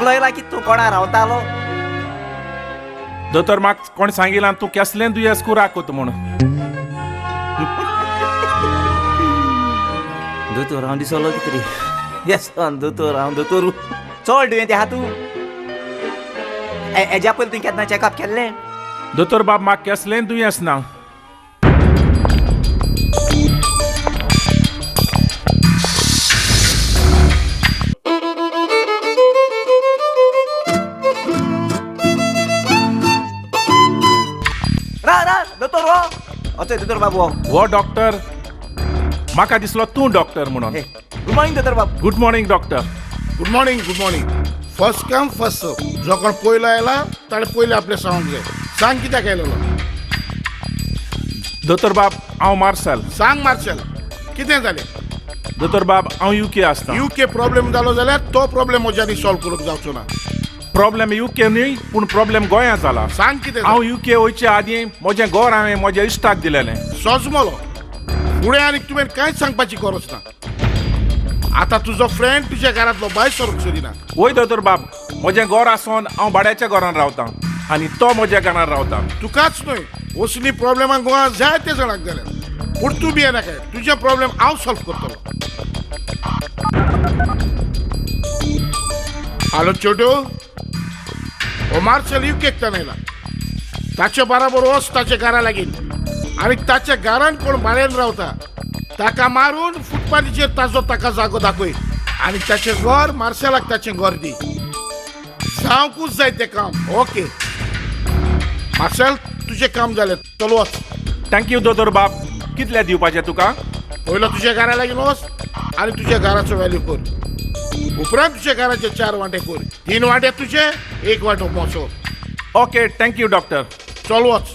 पळयला की तूं कोणा रावतालो? दोतोर, म्हाका कोण सांगिलां तूं केसलें दुयेंस कुराक कोता म्हूण. दोतोर हांव दिसलो कितें रे? येस दोतोर, हांव दोतोर. चड दुयेंत आहा तूं. हेज्या पयलीं तुवें केन्ना चॅकअप केल्लें? दोतोर बाब, म्हाका केसलें दुयेंस ना. रा रा दोतोर हो अचय दोतोर बाबू हो. हो डॉक्टर म्हाका दिसलो तूं डॉक्टर म्हणून. गुड मॉर्निंग दोतोर बाब. Good morning doctor. Good morning, good morning. First come first serve. जो कोण पयलो आयला ताणें पयलें आपलें सांगूंक जाय. सांग, कित्याक आयलेलो? दोतोर बाब, हांव मार्सेल. सांग मार्शल, कितें जालें? दोतोर बाब, हांव युके आसता. युके प्रॉब्लेम जालो जाल्यार तो प्रॉब्लेम म्हज्यानी सॉल्व करूंक जावचो ना. प्रॉब्लेम युके न्हय, पूण प्रॉब्लेम गोंया जाला. सांग कितें. हांव युके वयचे आदीं म्हजें घर हांवें म्हज्या इश्टाक दिलेलें. सोजमलो. फुडें आनीक तुवें कांयच सांगपाची गरज ना. आतां तुजो फ्रेंड तुज्या घरांतलो भायर सरूंक सोदिना. वय दोतोर बाब, म्हजें घर आसून हांव भाड्याच्या घरान रावतां आनी तो म्हज्या घरान रावता. तुकाच न्हय, असली प्रॉब्लेमां गोवा जायते जाणांक जाल्या. पूण तूं भियेनाका, तुजे प्रॉब्लेम हांव सॉल्व करतलो. हॅलो चोटू, हो मार्शल युकेक आयला. ताचे बराबर वच ताच्या घरा लागीं आनी ताच्या घरान कोण भाड्यान रावता ताका मारून फुटपाथीचेर ताजो ताका जागो दाखय आनी ताचें घर मार्शलाक ताचें घर दी. जावंकूच जाय तें काम. ओके मार्शल, तुजें काम जालें, चल वच. Thank you दोतोर बाब. कितले दिवपाचे तुका? पयलो तुज्या घरा लागीं वच आनी तुज्या घराचो व्हॅल्यू कर. उपरांत तुज्या घराचे चार वांटे कर. तीन वांटे तुजे, एक वांटो moso. Okay, thank you doctor. चल वच.